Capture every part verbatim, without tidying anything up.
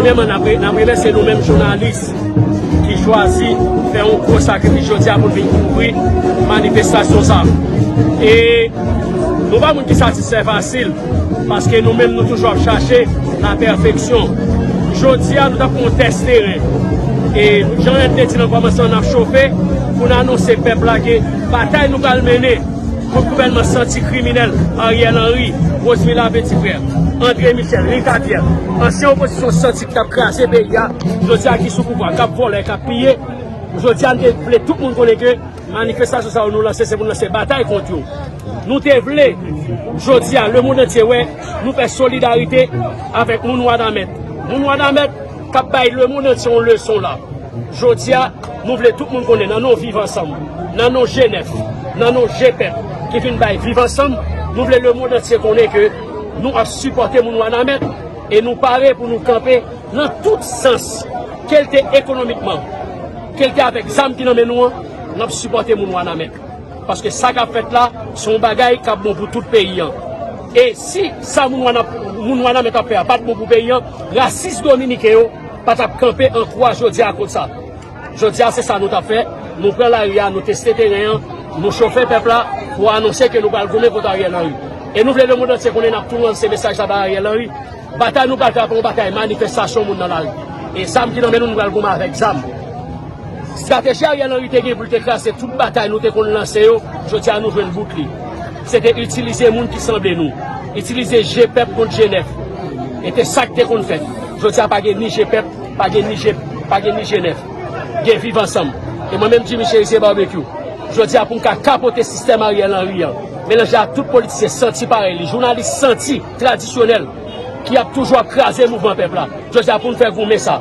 Premyèman, n ap re- n ap remèsye nou menm jounalis ki chwazi fè yon gwo sakrifis jodi a pou n vin kouvri manifestasyon sa a. E nou pa moun ki satisfè fasil, paske nou menm nou toujou ap chache lapèfeksyon. Jodi a, nou t ap fè yon tès teren. E jan Red te di nan kòmansman, n ap chofe pou n anonse pèp la ke batay nou pral mennen kont gouvènman santi kriminèl Ariel Henry, Rosemila Petit-Frère, André Michel, Ricard Pierre, ansyen opozisyon santi k t ap kraze peyi a, jodi a ki sou pouvwa, k ap vòlè, k ap piye. Jodi a, n te vle tout moun konnen ke manifestasyon sa yo nou lanse, se pou n lanse batay kont yo. Nou te vle, jodi a, lemonn antye wè, nou fè solidarite avèk moun Wanament. Moun Wanament k ap bay lemonn antye yon leson la. Jodi a, nou vle tout moun konnen nan non Viv Ansanm, nan non G nèf, nan non G pèp ki vin bay Viv Ansanm, nou vle lemonn antye konnen ke nou ap sipòte moun Wanament e nou pare pou nou kanpe nan tout sans, ke l te ekonomikman, ke l te avèk zam ki nan men nou an, n ap sipòte moun Wanament. Paske sa k ap fèt la, se yon bagay k ap bon pou tout peyi an. E si sa moun Wanament ap fè a pa t bon pou peyi an, rasis dominiken yo pa t ap kanpe an kwa jodi a kont sa. Jodi a, se sa nou t ap fè. Nou pran lari a, nou teste teren an, nou chofe pèp la pou anonse ke nou pral goumen kont Ariel Henry. E nou vle lemonn antye konnen n ap tou lanse mesaj la bay Ariel Henry. Batay nou pral fè a pa yon batay manifestasyon moun nan lari. E zam ki nan men nou, nou pral goumen avèk zam. Estrateji Ariel Henry te gen pou l te kraze tout batay nou te konn lanse yo, jodi a nou jwenn bout li. Se te itilize moun ki sanble nou, itilize G pèp kont G nèf. E te sa k te konn fèt. Jodi a pa gen ni G pèp, pa gen ni G, pa gen ni G nèf. Gen Viv Ansanm. E mwen menm Jimmy Chérizier Barbecue, jodi a pou m ka kapote sistèm Ariel Henry an, melanje ak tout politisyen santi parèy li, jounalis santi tradisyonèl ki ap toujou ap kraze mouvman pèp la. Jodi a pou n fè goumen sa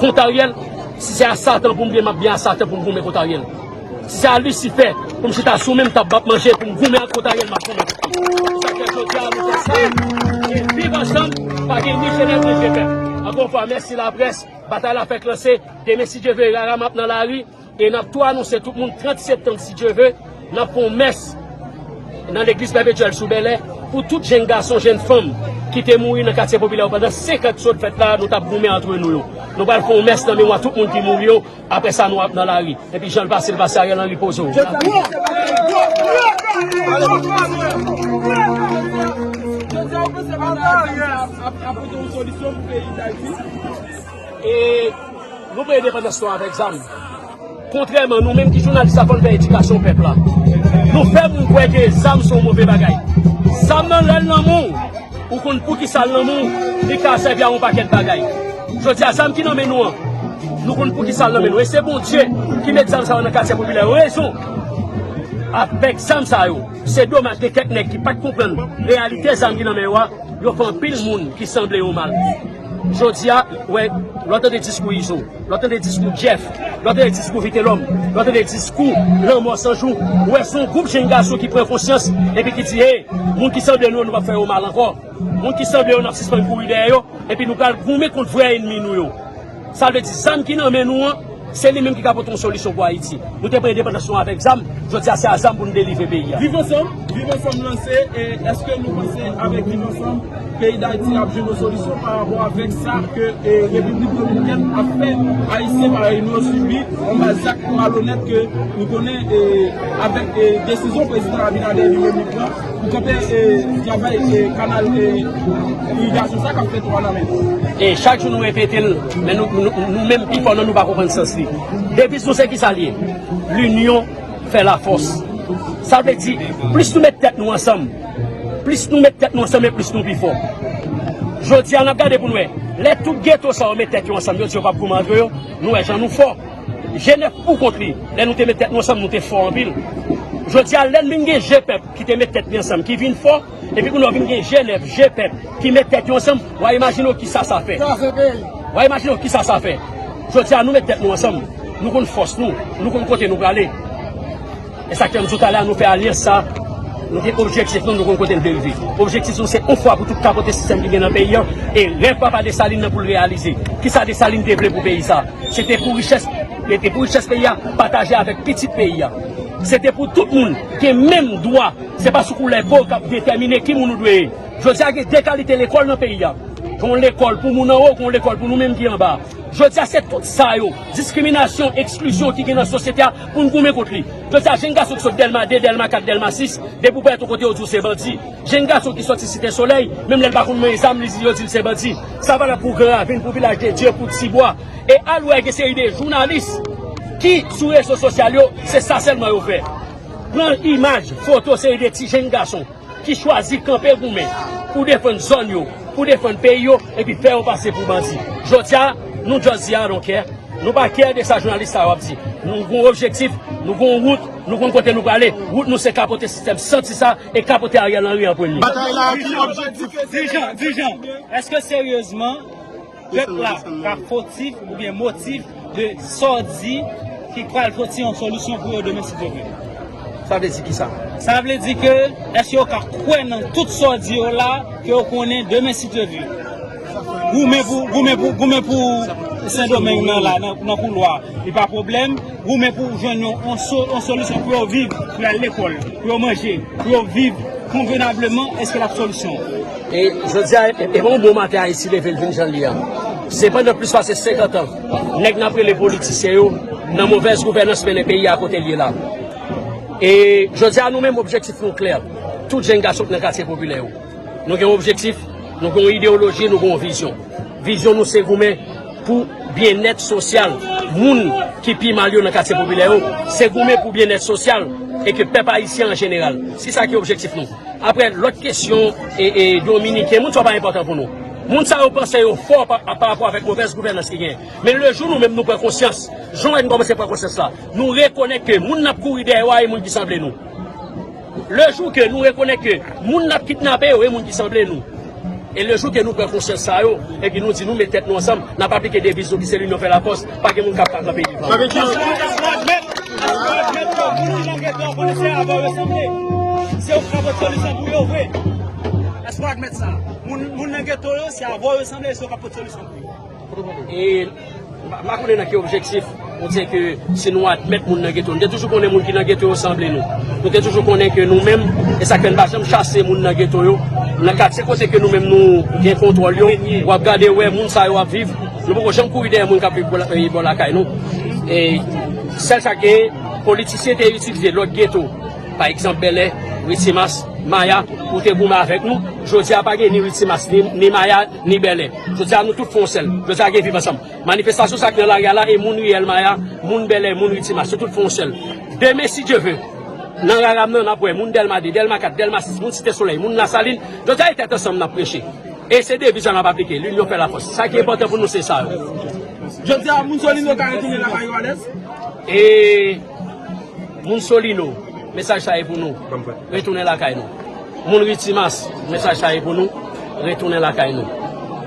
kont Ariel, si se a Satan pou m byen, m ap byen a Satan pou m goumen kont Ariel. Si se a Lisifè pou m chita sou men m tab m ap manje pou m goumen ak kont Ariel, m ap goumen kont li. Se sa k fè jodi a nou fè sa. E Viv Ansanm, pa gen ni G nèf ni G pèp. Ankò yon fwa, mèsi laprès. Batay la fèk lanse. Demen, si Dye vle, rara m ap nan lari. E n ap tou anonse tout moun, trant septanm, si Dye vle, n ap fè yon mès nan legliz Pèpetyèl sou Bèlè pou tout jenn gason, jenn fanm ki te mouri nan katye popilè yo pandan senk an k sot fèt la, nou t ap goumen antre nou yo. Nou pral fè yon mès nan memwa tout moun ki mouri yo. Apre sa, nou ap nan lari. Epi jan l pase, l pase, Ariel Henry poze w. Jodi a, ou panse batay sa ap, ap, ap pote yon solisyon pou peyi Dayiti? E nou pran endepandans nou avèk zam. Kontrèman, nou menm ki jounalis la, fò n fè edikasyon pèp la. Nou fè moun kwè ke zam se yon move bagay. Zam nan, lè l nan men w, ou konn poukisa l nan men w, li ka sèvi a yon pakèt bagay. Jodi a, zam ki nan men nou an, nou konn poukisa l nan men nou. E se Bondye ki met zam sa yo nan katye popilè yo. Rezon, avèk zam sa yo, se domaj gen kèk nèg ki pa t konprann reyalite zam ki nan men yo a, yo fè anpil moun ki sanble yo mal. Jodi a, wè, lè w tande diskou Izo, lè w tande diskou Jeff, lè w tande diskou Vitelhomme, lè w tande diskou Lanmò San Jou, ou wè se yon gwoup jenn gason ki pran konsyans epi ki di, hey, moun ki sanble nou, nou p ap fè yo mal ankò. Moun ki sanble yo, n ap sispann kouri dèyè yo, epi nou pral goumen kont vrè ènmi nou yo. Sa vle di, zam ki nan men nou an, se li menm ki ka pote yon solisyon pou Ayiti. Nou te pran endepandans nou avèk zam, jodi a se a zam pou nou delivre peyi a. Viv Ansanm, Viv Ansanm lanse, e èske nou panse avèk Viv Ansanm, peyi Dayiti ap jwenn yon solisyon pa rapò avèk sa ke, e, Repiblik Dominikèn ap fè Ayisyen parèy nou yo sibi anba zak malonèt ke nou konnen, e, avèk, e, desizyon Prezidan Abinader li menm li pran pou kanpe, e, travay, e, kanal, e, irigasyon sa k ap fèt Wanament? E chak jou nou repete l, men nou, nou, nou menm pi fò nan nou pa konprann sans li. Deviz nou se kisa l ye? Linyon fè lafòs. Sa vle di, plis nou met tèt nou ansanm, plis nou met tèt nou ansanm e plis nou pi fò. Jodi a, n ap gade pou n wè. Lè tout geto sa yo met tèt yo ansanm, yo di yo p ap goumen antre yo, nou wè jan nou fò. G nèf pou kont li, lè nou te met tèt nou ansanm, nou te fò anpil. Jodi a, lè n vin gen G pèp ki te met tèt li ansanm, ki vin fò, epi kounye a w vin gen G nèf, G pèp, ki met tèt yo ansanm, w a imajine w kisa sa fè. W a imajine w kisa sa fè. Jodi a, nou met tèt nou ansanm, nou konn fòs nou, nou konn kote nou prale. E sa k fè m di w talè a, nou fè alyans sa, nou gen objektif nou, nou konn kote n vle rive. Objektif nou se yon fwa pou tout kapote sistèm ki gen nan peyi a, e rèv papa Desalin nan pou l reyalize. Kisa Desalin te vle pou peyi sa? Se te pou richès, se te pou richès peyi a pataje avèk pitit peyi a. Se te pou tout moun gen menm dwa. Se pa sou koulè po w k ap detèmine ki moun ou dwe ye. Jodi a gen de kalite lekòl nan peyi a. Gen yon lekòl pou moun anwo, gen yon lekòl pou nou menm ki anba. Jodi a, se tout sa yo, diskriminasyon, eksklizyon ki gen nan sosyete a, pou n goumen kont li. Jodi a, jenn gason ki sot Dèlma de, Dèlma kat, Dèlma sis, depi w parèt yon kote, yo di w se bandi. Jenn gason ki sòti Site Solèy, menm lè l pa konn manyen zam, li di, yo di l se bandi. Sa valab pou Gran Ravin, pou Vilaj de Dye, pou Tibwa. E al wè gen seri de jounalis ki sou rezo sosyal yo, se sa sèlman yo fè. Pran imaj, foto seri de ti jenn gason ki chwazi kanpe goumen pou defann zòn yo, pou defann peyi yo, epi fè yo pase pou bandi. Jodi a, nou just di, I don't care. Nou pa care de sa jounalis sa yo ap di. Nou gon objektif, nou gon wout, nou konn kote nou prale. Wout nou se kapote sistèm santi sa e kapote Ariel Henry an premye. Batay la ki objektif? Dijan, Dijan, èske seryezman pèp la ka fotif oubyen motif de sa w di ki pral foti yon solisyon pou yo demen si Dye vle? Sa vle di ki sa? Sa vle di ke èske yo ka kwè nan tout sa w di yo la ke yo konnen demen si Dye vle? Goumen pou, goumen pou, goumen pou Sendomeng nan la, nan, nan koulwa, e pa pwoblèm. Goumen pou jwenn yon, yon so-, yon solisyon pou yo viv, pou yo al lekòl, pou yo manje, pou yo viv konvenableman, èske l ap solisyon? E jodi a, e, e pa yon bon maten Ayiti leve l vin jan l ye a. Sepandan, plis pase senkant an, nèg n ap rele politisyen yo, nan movèz gouvènans, mennen peyi a kote l ye la. E jodi a, nou menm, objektif nou klè. Tout jenn gason k nan katye popilè yo. Nou gen yon objektif, nou gen yon ideyoloji, nou gen yon vizyon. Vizyon nou se goumen pou byennèt sosyal moun ki pi mal yo nan katye popilè yo, se goumen pou byennèt sosyal e ke pèp ayisyen an jeneral. Se sa ki objektif nou. Apre, lòt kesyon, e, e, dominiken, moun sa yo pa enpòtan pou nou. Moun sa yo panse yo fò pa, pa rapò avèk movèz gouvènans ki genyen. Men lejou nou menm nou pran konsyans, jan w wè n kòmanse pran konsyans la, nou rekonèt ke moun n ap kouri dèyè yo a e moun ki sanble nou. Lejou ke nou rekonèt ke moun n ap kidnape yo e moun ki sanble nou. E lejou ke nou pran konsyans sa yo, epi nou di nou met tèt nou ansanm, n ap aplike deviz nou ki se l'union fait la force, pa gen moun k ap ka kanpe devan nou. Èske w admèt, èske w admèt ke moun ki nan geto a konnen se avè w yo sanble? Se yo k ka pote solisyon pou yo vre. Èske w admèt sa? Moun, moun nan geto yo, se avè w yo sanble, se yo k ap pote solisyon pou yo. E m pa, m pa konnen nan ki objektif ou di ke si nou admèt moun nan geto. Nou te toujou konnen moun ki nan geto yo sanble nou. Nou te toujou konnen ke nou menm, e sa k fè n pa janm chase moun nan geto yo. Nan katye kote ke nou menm nou gen kontwòl yo, w ap gade wè moun sa yo ap viv. Nou poko janm kouri dèyè moun k ap viv bò la-, e bò lakay nou. E sèl sa k genyen, politisyen te itilize lòt geto. Pa egzanp, Bèlè, Ritimas, Maya, pou te goumen avèk nou. Jodi a pa gen ni Ritimas, ni, ni Maya, ni Bèlè. Jodi a nou tout fè yon sèl. Jodi a gen viv ansanm. Manifestasyon sa k nan lari a la e moun riyèl Maya, moun Bèlè, moun Ritimas, yo tout fè yon sèl. Demen, si Dye vle, nan rara m nan, n ap wè moun Dèlma de, Dèlma kat, Dèlma sis, moun Site Solèy, moun Lasalin, jodi a e tèt ansanm n ap preche. E se deviz sa n ap aplike, l'union fait la force. Sa ki enpòtan pou nou se sa yo. Jodi a, moun Solino ka retounen lakay yo alèz? E moun Solino, mesaj sa e pou nou. Retounen lakay nou. Moun Ritimas, mesaj sa e pou nou. Retounen lakay nou.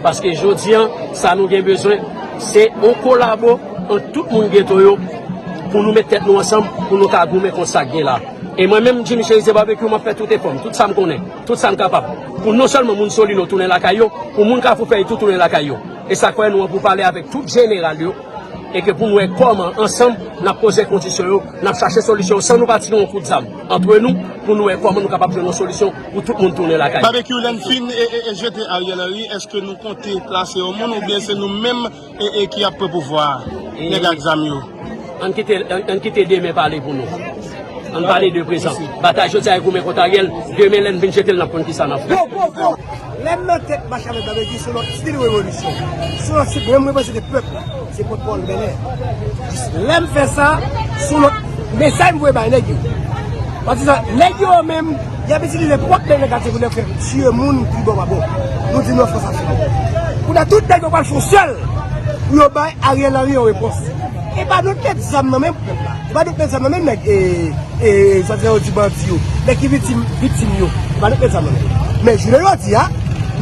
Paske jodi a, sa nou gen bezwen, se yon kolabo ant tout moun geto yo, pou nou met tèt nou ansanm, pou nou ka goumen kont sa k gen la. E mwen menm, Jimmy Cherizier Barbecue, m ap fè tout efò m, tout sa m konnen, tout sa m kapab, pou non sèlman moun Solino tounen lakay yo, pou moun Kafou Fèy tou tounen lakay yo. E sa k fè nou an pou pale avèk tout jeneral yo, e ke pou n wè kòman, ansanm, n ap poze kondisyon yo, n ap chache solisyon yo, san nou pa tire yon kout zam antre nou, pou n wè kòman nou kapab jwenn yon solisyon pou tout moun tounen lakay yo. Barbecue, lè n fin e, e, e jete Ariel Henry, èske nou konte plase yon moun oubyen se nou menm e, e ki ap pran pouvwa a? E nèg ak zam yo. Ann kite, ann, ann kite demen pale pou nou. Ann pale de prezan. Batay jodi a e goumen kont Ariel, demen lè n vin jete l, n ap konn kisa n ap fè. Go, go, go! Lè m nan tèt mache avèk Barbecue, se yon lòt stil revolisyon. Se yon lòt stil, mwen, mwen panse ke pèp la, se pòtpawòl Bèlè. Jis lè m fè sa, se yon lòt mesaj m voye bay nèg yo. Paske sa, nèg yo menm, y ap itilize pwòp nèg nan katye pou nèg fè tiye moun pi bò pa bò. Nou di non, fò sa fini. Kounye a, tout nèg yo pral fè yon sèl pou yo bay Ariel Henry yon repons. E pa nou k met zam nan men pèp la. E pa nou k met zam nan men nèg, e, e, swadizan yo di bandi yo. Nèg ki viktim, viktim yo. E pa nou k met zam nan men yo. Men jounen jodi a,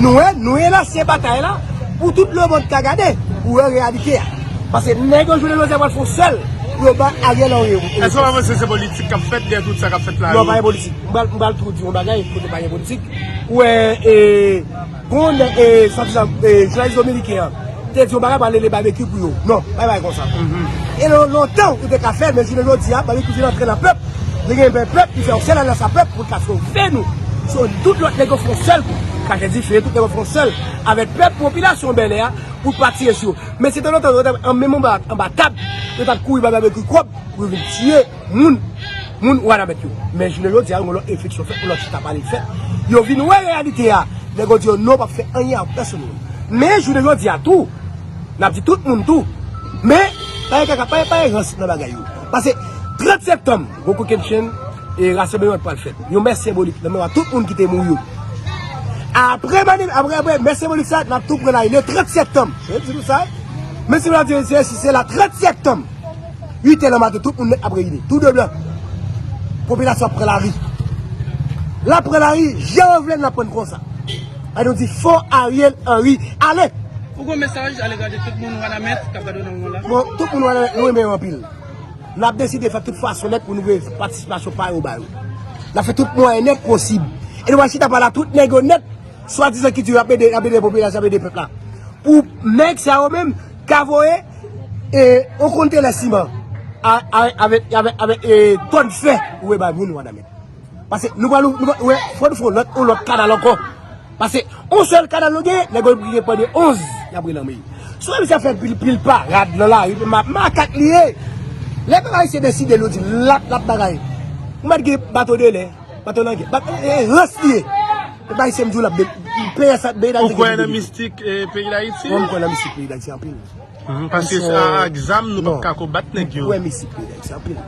nou wè, nou relansye batay la pou tout lemonn ka gade, pou wè reyalite a. Paske nèg yo jounen jodi a pral fè yon sèl pou yo bay Ariel Henry yon repons. Èske w pa panse se politik k ap fèt dèyè tout sa k ap fèt la yo? Non, pa gen politik. M pral, m pral tou di yon bagay, kote pa gen politik. Ou wè, e, Gon nèg, e, swadizan, e, jounalis dominiken an te di yon bagay, pral rele Barbecue pou yo. Non, pa bagay konsa. E lon-, lontan, ou te ka fè l, men jounen jodi a, Barbecue vin antre nan pèp. Li gen pèp, li fè yon sèl alyans a pèp pou l ka sove nou. So, tout lòt nèg yo fè yon sèl kou. Chache dife, tout nèg yo fè yon sèl avèk pèp, popilasyon Bèlè a, pou pa tire sou yo. Men si te lontan yo t ap an menm anba, anba tab, yo t ap kouri bay babekyou kòb pou yo vin tiye moun, moun Wanament yo. Men jounen jodi a, yon lòt refleksyon fèt, yon lòt chita pale fèt. Yo vin wè reyalite a, nèg yo di yo non, p ap fè anyen ak pèsonn moun. Men jounen jodi a tou, n ap di tout moun tou. Men, pa gen kaka, pa gen, pa gen rans nan bagay yo. Pase trant septanm, gwo kokennchenn, e rasanbleman pral fèt. Yon mès senbolik nan memwa tout moun ki te mouri yo. Apre mani-, apre, apre mès senbolik sa, n ap tou pran lari le trant septanm. Se di nou sa, wi. Men si nou ap di se, si se la trant septanm, uit è nan maten, tout moun nèt ap reyini. Tou de blan. Popilasyon ap pran lari. L ap pran lari, jan yo vle n ap pran konsa. An nou di fò Ariel Henry, ale! Ou gon mesaj alega de tout moun Wanament k ap gade w nan moman la? Bon, tout moun Wanament, nou renmen yo anpil. N ap deside fè tout fason nèt pou nou voye patisipasyon pa yo ba yo. N ap fè tout mwayen nèt posib. E nou va chita pale a tout nèg yo nèt, swadizan ki di yo ap ede, ap ede popilasyon, ap ede pèp la. Pou nèg sa yo menm ka voye, e, yon kontenè siman a, a, avèk, avèk, avèk, e, tòn fè pou voye bay moun Wanament. Pase nou pral, nou pral, wè, fò nou fè yon lòt, yon lòt kanal ankò. Pase yon sèl kanal nou genyen, nèg yo ki gen pwè de onz, y ap rele anmwey. Si w wè misye ap fè pil, pil parad nan lari, ma-, makak li ye. Lè pèp ayisyen deside l, yo di l ap, l ap bagay. Ou mèt gen bato de lè, bato langèt, bat-, e, e, rans li ye. Pèp ayisyen m di w l ap de-, peye sa, peyi Dayiti. Ou kwè nan mistik, e, peyi Dayiti? Mwen, m kwè nan mistik peyi Dayiti anpil. Mhm, paske sa ak zam, nou p ap ka konbat nèg yo. Ou kwè mistik peyi Dayiti anpil.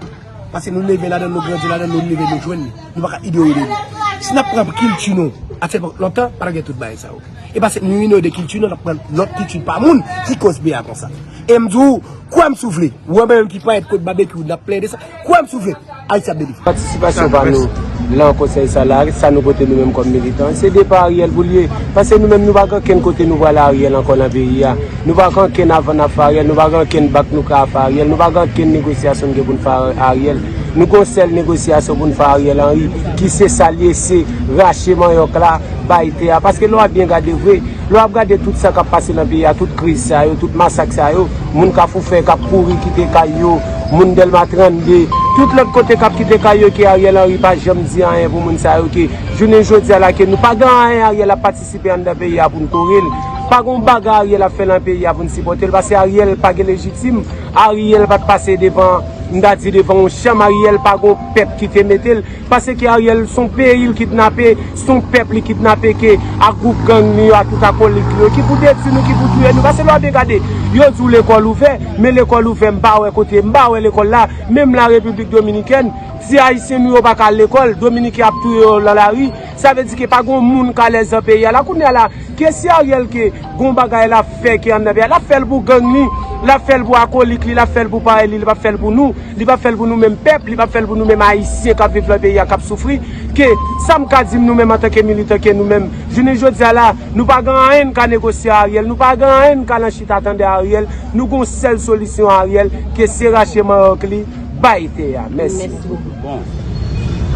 Pase nou leve ladan l, nou grandi ladan l, nou leve, nou jwenn li. Nou pa ka inyore li. Si n ap pran kilti nou, a se epòk lontan, pa t ap gen tout bagay sa yo. E pase nou inyore kilti nou, n ap pran lòt kilti pa moun ki koz peyi a konsa. E m di w, kwè m si w vle, ou wè mwen menm ki parèt kot babekyou, n ap plede sa, kwè m si w vle, Ayiti ap beni. Patisipasyon pa nou nan konsèy sa la, sa nou pote nou menm kòm militan, se depa Ariel pou l ye. Pase nou menm nou pa gen ankenn kote nou pral Ariel ankò nan peyi a. Nou pa gen ankenn avan n ap fè Ariel, nou pa gen ankenn bak nou ka fè Ariel, nou pa gen ankenn negosyasyon n gen pou n fè Ariel. Nou gon sèl negosyasyon pou n fè Ariel Henry, ki se sa l ye, se rache manyòk la, bay tè a. Paske lè w ap byen gade vre, lè w ap gade tout sa k ap pase nan peyi a, tout kriz sa yo, tout masak sa yo, moun Kafou Fè k ap kouri kite kay yo, moun Dèlma trannde, tout lòt kote k ap kite kay yo, ke Ariel Henry pa janm di anyen pou moun sa yo, ke jounen jodi a la, ke nou pa gen anyen Ariel ap patisipe anndan peyi a pou n kore l. Pa gen yon bagay Ariel ap fè nan peyi a pou n sipòte l, paske Ariel pa gen lejitim, Ariel pa t pase devan, m ta di devan yon chanm, Ariel pa gen yon pèp ki te mete l. Pase ke Ariel se yon peyi l kidnape, se yon pèp li kidnape ke a gwoup gang li yo, a tout akolit li yo, ki pou detwi nou, ki pou touye nou. Pase lè w ap byen gade, yo di w lekòl ouvè, men lekòl ouvè, m pa wè kote, m pa wè lekòl la. Menm la Repiblik Dominikèn, ti ayisyen nou yo pa ka al lekòl, Dominiken ap touye yo nan lari. Sa vle di ke pa gen yon moun k alèz nan peyi a la. Kounye a la, ke si Ariel ke gon bagay l ap fè ke anndan peyi a, l ap fè l pou gang li, l ap fè l pou akolik li, l ap fè l pou parèy li, li p ap fè l pou nou, li p ap fè l pou nou menm pèp, li p ap fè l pou nou menm ayisyen k ap viv nan peyi a, k ap soufri, ke sa m ka di m nou menm antanke militan, ke nou menm, jounen jodi a la, nou pa gen anyen n ka negosye a Ariel, nou pa gen anyen n ka nan chita tande a Ariel, nou gon sèl solisyon a Ariel, ke se rache manyòk li, bay tè a. Mèsi. Mèsi bokou. Bon,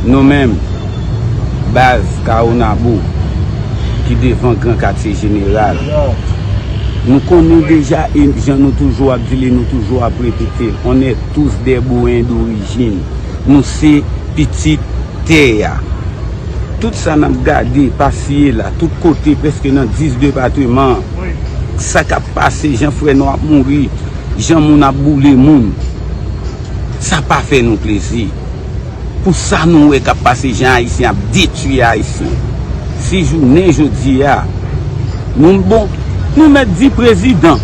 nou menm, baz Kawonabo, ki devan Gran Katye Jeneral, nou konnen deja, e jan nou toujou ap di l, e nou toujou ap repete l, on est tous des Bouyens d'origine. Nou se pitit tè a. Tout sa n ap gade pase la, tout kote, prèske nan dis depatman, sa k ap pase, jan frè nou ap mouri, jan moun ap boule moun, sa pa fè nou plezi. Pou sa nou wè k ap pase, jan Ayisyen ap detwi Ayisyen. Si jounen jodi a, nou bon, nou mèt di prezidan.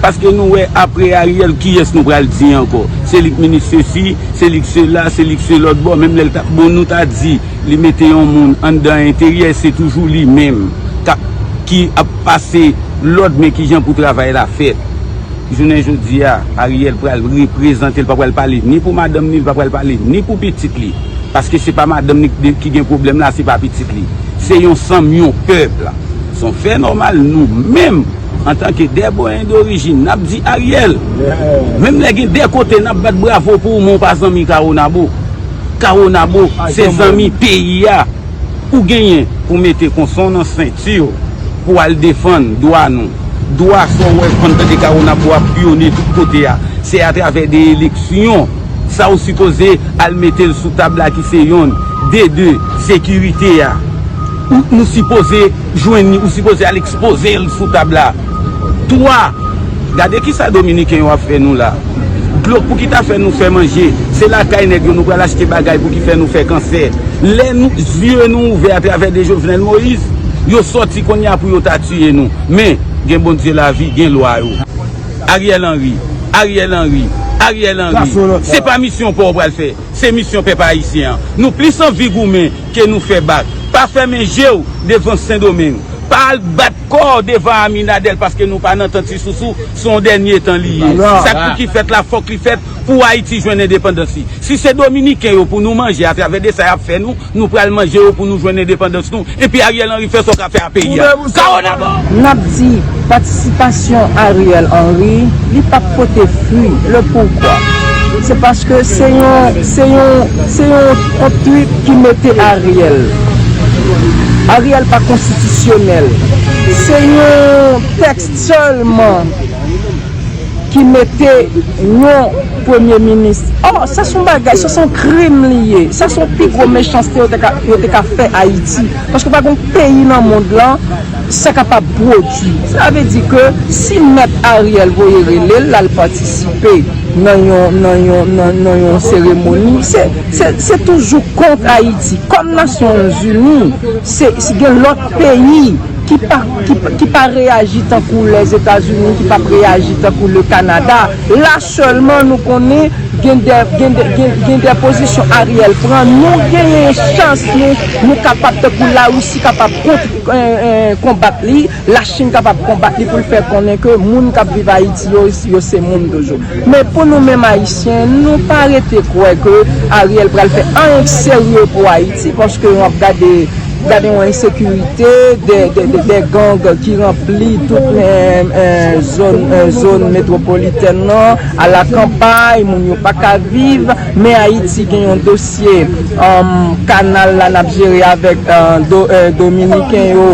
Paske nou wè apre Ariel, kiyès nou pral di ankò? Se li k minis sesi, se li k sela, se li k se lòt bò. Menm lè l t ap bon, nou ta di li mete yon moun anndan enteryè, se toujou li menm k ap, ki ap pase lòd, men kijan pou travay la fèt. Jounen jodi a, Ariel pral reprezante, l pa pral pale ni pou madanm ni, l pa pral pale ni pou pitit li. Paske se pa madanm ni ki gen pwoblèm la, se pa pitit li. Se yon sanm, yon pèp la. Se yon fè nòmal, nou menm, antanke dè Boyen dorijin, n ap di Ariel. Menm lè gen dè kote n ap bat bravo pou ou, men w pa zanmi Kawonabo. Kawonabo, se zanmi peyi a. Ou genyen pou mete konsa w nan senti w pou w al defann dwa nou. Dwa sa w wè konn tande Kawonabo ap piyone tout kote a, se atravè de eleksyon. Sa w sipoze al mete l sou tab la ki se yonn, de de, sekirite a. Ou, nou sipoze jwenn li, ou sipoze al ekspoze l sou tab la. Twa, gade kisa Dominiken yo ap fè nou la. Dlo pou ki ta fè nou fè manje, se lakay nèg yo nou pral achte bagay pou ki fè nou fè kansè. Lè nou, zye nou ouvè atravè de Jovenel Moïse, yo sòti kounye a pou yo ta tiye nou. Men, gen Bondye lavi, gen lwa yo. Ariel Henry, Ariel Henry, Ariel Henry. Se pa misyon pa w pral fè, se misyon pèp ayisyen an. Nou plis anvi goumen ke nou fè bak. Pa fèmen je w devan Sendomeng. Pa al bat kò w devan Aminadèl paske nou pa nan tan ti sousou, se yon dènye tan li ye. Sa k pou ki fèt la, fòk li fèt pou Ayiti jwenn endepandans li. Si se Dominiken yo pou nou manje atravè de sa y ap fè nou, nou pral manje yo pou nou jwenn endepandans nou. Epi Ariel Henry fè sa w ka fè a peyi a. Kawonabo! N ap di patisipasyon Ariel Henry, li p ap pote fwi. Le poukwa? Se paske se yon, se yon, se yon, yon trip ki mete Ariel. Ariel pa konstitisyonèl. Se yon tèks sèlman ki mete yon premye minis. Oh, sa se yon bagay, sa se yon krim li ye. Sa se yon pi gwo mechanste yo te ka, yo te ka fè Ayiti. Paske pa gen yon peyi nan mond lan, sa kapab pwodui. Sa vle di ke si mèt Ariel voye rele l, l al patisipe nan yon, nan yon, nan, nan yon seremoni, se, se, se toujou kont Ayiti. Kòm Nasyonzini, se, se gen lòt peyi ki pa, ki, pa- ki pa reyaji tankou Lèzetazini, ki p ap reyaji tankou le Kanada. La sèlman nou konnen gen de, gen de, gen, gen de pozisyon Ariel pran. Nou genyen chans, nou, nou kapab tankou Larisi kapab kont, eh, eh, konbat li, Lachin kapab konbat li pou l fè konnen ke moun k ap viv Ayiti yo, yo se moun toujou. Men pou nou menm Ayisyen, nou pa rete kwè ke Ariel pral fè anyen k serye pou Ayiti, paske w ap gade Gade yon ensekirite, de, de, de, de gang ki ranpli tout, eh, eh, zòn, eh, zòn metwopolitèn nan, a la kanpay, moun yo pa ka viv, men Ayiti gen yon dosye, um, kanal la n ap jere avèk, eh, do, eh, Dominiken yo,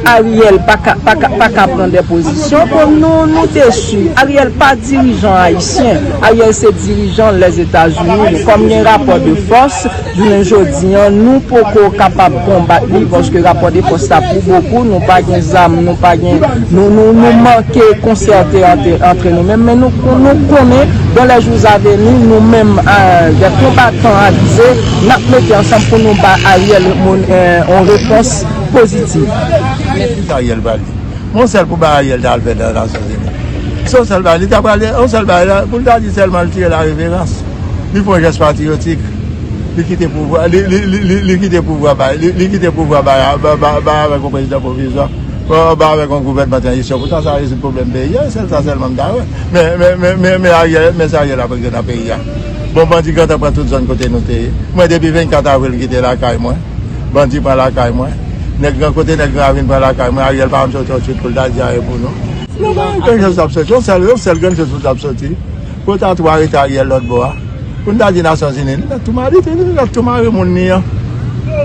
Ariel pa ka, pa ka, pa ka pran de pozisyon, bon, nou, nou desi. Ariel pa dirijan ayisyen, Ariel se dirijan Lèzetazini, kòm gen rapò de fòs, Jounen jodi an, nou poko kapab konbat li, paske rapò de fòs la pou bokou, nou pa gen zam, nou pa gen, nou, nou, nou manke konsète antre, antre nou menm, men nou, nou konnen, dans les jours à venir, nou menm, eh, des combattants avisés, n ap mete ansanm pou nou ba Ariel yon, eh, yon repons pozitif. Ariel pral di. Yon sèl pou ba Ariel ta al fè nan Nasyonzini. Se yon sèl bagay, li ta prale, yon sèl bagay la, pou l ta di sèlman l tire la reverans. Li fè yon jès patriyotik. Li kite pouvwa, li, li, li, li, li kite pouvwa bay, li, li kite pouvwa bay, bay, bay, bay avèk yon prezidan pwovizwa, bay, bay avèk yon gouvènman tranzisyon. Poutan sa rezoud pwoblèm peyi a, sèl sa sèlman m ta wè. Men, men, men, men, men Ariel, men sa Ariel ap regle nan peyi a. Bon, bandi gentan pran tout zòn kote nou te ye. Mwen depi vennkat avril m kite lakay mwen. Bandi pran lakay mwen. Nèg gran kote nèg gran ravin pran lakay mwen. Ariel pa janm soti yon twit pou l ta di anyen pou nou. Non, pa gen grann chans l ap soti. Yon sèl, yon sèl grann chans pou l t ap soti. Pou l ta tou arete Ariel lòt bò a. Pou n ta di Nasyonzini, li mèt tou mare, li mèt tou mare moun li an.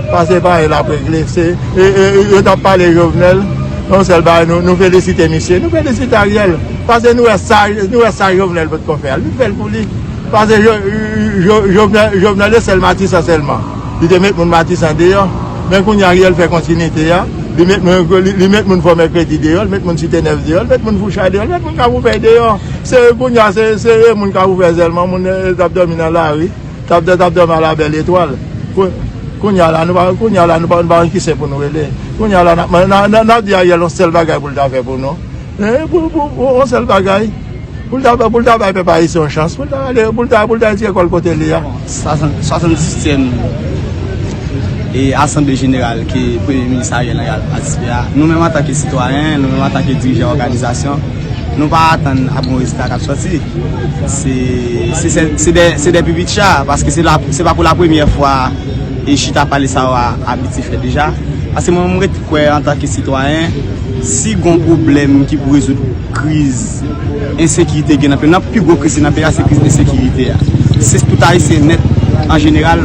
Paske pa anyen l ap regle. Se, e, e, e, yo t ap pale Jovenel. Yon sèl bagay, nou, nou felisite misye. Nou felisite Ariel. Paske nou wè sa, nou wè sa Jovenel potko fè a. Li fè l pou li. Paske Jo-, Jo-, Jovenel, Jovenel se sèl Matisan sèlman. Li te met moun Matisan deyò. Men kounye a Ariel fè kontinite a. Li met moun, li, li met moun Fò Mèkredi deyò, li met moun Site Nèf deyò, li met moun Fouchay deyò, li met moun Kafoufèy deyò. Se kounye a, se, se, e, moun Kafoufèy sèlman, moun, e, t ap dòmi nan lari, t ap, t ap dòmi a la bèl etwal. Kou-, kounye a la, nou pa, kounye a la, nou pa, nou pa konn kisa pou nou rele. Kounye a la, n ap, n, n, n, n ap di Ariel yon sèl bagay pou l ta fè pou nou. E, pou, pou, pou yon sèl bagay. Pou l ta, pou l ta bay pèp ayisyen yon chans, pou l ta ale, pou l ta, pou l ta retire kò l kote li a. Bon, swasann-, swasanndizyèm e Asanble Jeneral ke Premye Minis Ariel Henry al patisipe a, nou menm antanke sitwayen, nou menm antanke dirijan òganizasyon, nou pa atann ap gen rezilta k ap sòti. Se, se, se, se de, se de pi piti cha, paske se la, se pa pou la premyè fwa e chita pale sa yo a abitye fèt deja. Paske mwen, mwen rete kwè antanke sitwayen, si gon pwoblèm ki pou rezoud kriz ensekirite gen nan peyi, nan pi gwo kriz ki nan peyi a, se kriz ensekirite a. Se tout Ayisyen nèt, an jeneral,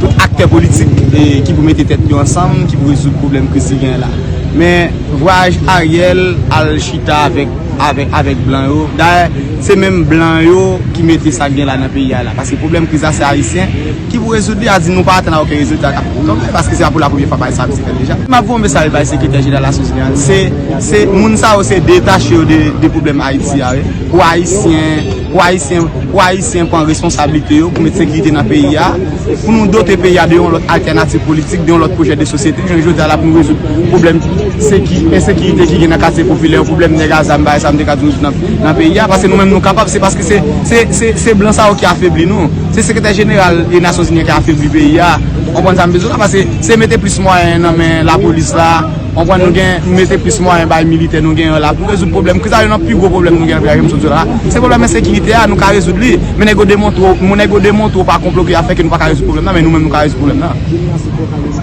tout aktè politik, e, ki pou mete tèt yo ansanm, ki pou rezoud pwoblèm kriz ki gen la. Men, vwayaj Ariel al chita avèk, avèk, avèk blan yo, dayè, Se menm blan yo ki mete sa k gen la nan peyi a la. Paske pwoblèm kriz la se Ayisyen ki pou rezoud li, a di nou pa atann a okenn rezilta k ap tonbe, paske se pa pou la premyè fwa bagay sa ap fèt deja. M ap voye yon mesaj bay sekretè jeneral Nasyonzini an. Se, se moun sa yo se detache yo de, de pwoblèm Ayiti a, wi. Pou Ayisyen, pou Ayisyen, pou Ayisyen pran responsablite yo, pou met sekirite nan peyi a, pou nou dote peyi a de yon lòt altènativ politik, de yon lòt pwojè de sosyete. Jounen jodi a la pou nou rezoud pwoblèm seki-, ensekirite ki gen nan katye popilè yo, pwoblèm nèg a zam, bagay sa m te ka di nou nan, nan peyi a, paske nou menm nou kapab, se paske se, se, se, se blan sa yo ki afebli nou. Se sekretè jeneral e Nasyonzini ki afebli peyi a. Konprann sa m bezwen la, paske se mete plis mwayen nan men lapolis la, konprann, nou gen mete plis mwayen bay militè nou gen la pou rezoud pwoblèm kriz la, youn nan pi gwo pwoblèm nou gen nan peyi a, jan m sot di la. Se pwoblèm ensekirite a, nou ka rezoud li. Men nèg yo demontre w, men nèg yo demontre w pa konplo ki ap fè ke nou pa ka rezoud pwoblèm nan, men nou menm nou ka rezoud pwoblèm nan.